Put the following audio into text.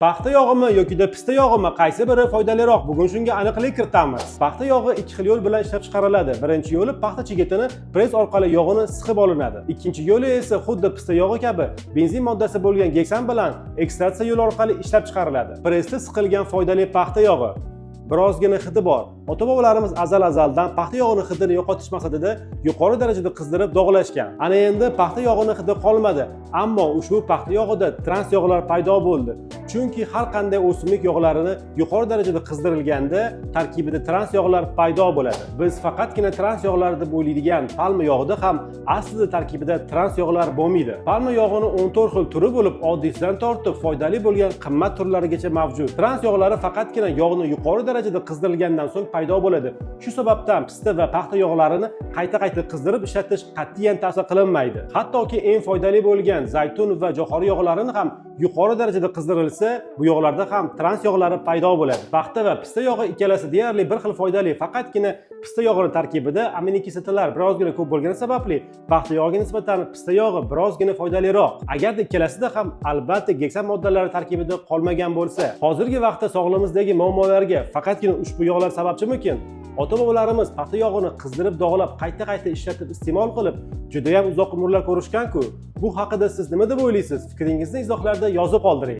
Paxta yog'imi yokida pista yog'imi, qaysi biri foydaliroq? Bugun shunga aniqlik kiritamiz. Paxta yog'i ikki xil yo'l bilan ishlab chiqariladi. Birinchi yo'li paxta chigitini press orqali yog'ini siqib olinadi. Ikkinchi yo'li esa xuddi pista yog'i kabi benzin moddasi bo'lgan geksan bilan ekstraksiya yo'li orqali ishlab chiqariladi. Pressda siqilgan foydali paxta yog'i birozgina hidi bor. Ota bobolarimiz azal azaldan paxta yog'ini hidini yo'qotish maqsadida yuqori darajada qizdirib dog'lashgan. Ana endi paxta yog'ini hidi qolmadi, ammo ushbu paxta yog'ida trans yog'lar paydo bo'ldi. Chunki har qanday o'simlik yog'larini yuqori darajada qizdirilganda tarkibida trans yog'lar paydo bo'ladi. Biz faqatgina trans yog'lar deb o'ylaydigan palma yog'ida ham aslida tarkibida trans yog'lar bo'lmaydi. Palma yog'ini 14 xil turi bo'lib, oddiysidan tortib foydali bo'lgan qimmat turlarigacha mavjud. Trans yog'lari faqatgina yog'ni yuqori darajada qizdirilgandan so'ng paydo bo'ladi. Shu sababdan pista va paxta yog'larini qayta qayta qizdirib ishlatish qat'iyan tavsiya qilinmaydi. Hattoki eng foydali bo'lgan zaytun va jo'xori yog'larini ham yuqori darajada qizdirilsa, bu yog'larda ham trans yog'lari paydo bo'ladi. Paxta va pista yog'i ikkalasi deyarli bir xil foydali, faqatgina pista yog'ini tarkibida aminokislotalar birozgina ko'p bo'lgani sababli paxta yog'iga nisbatan pista yog'i birozgina foydaliroq. Agarda ikkalasida ham albatta geksan moddalari tarkibida qolmagan bo'lsa. Hozirgi vaqtda sog'lig'imizdagi muammolarga faqatgina ushbu yog'lar sababchimikin? Ota bobolarimiz paxta yog'ini qizdirib dog'lab, qayta qayta ishlatib iste'mol qilib, judayam uzoq umrlar ko'rishgan-ku. Bu haqida siz nima deb o'ylaysiz? Fikringizni izohlarda yozib qoldiring.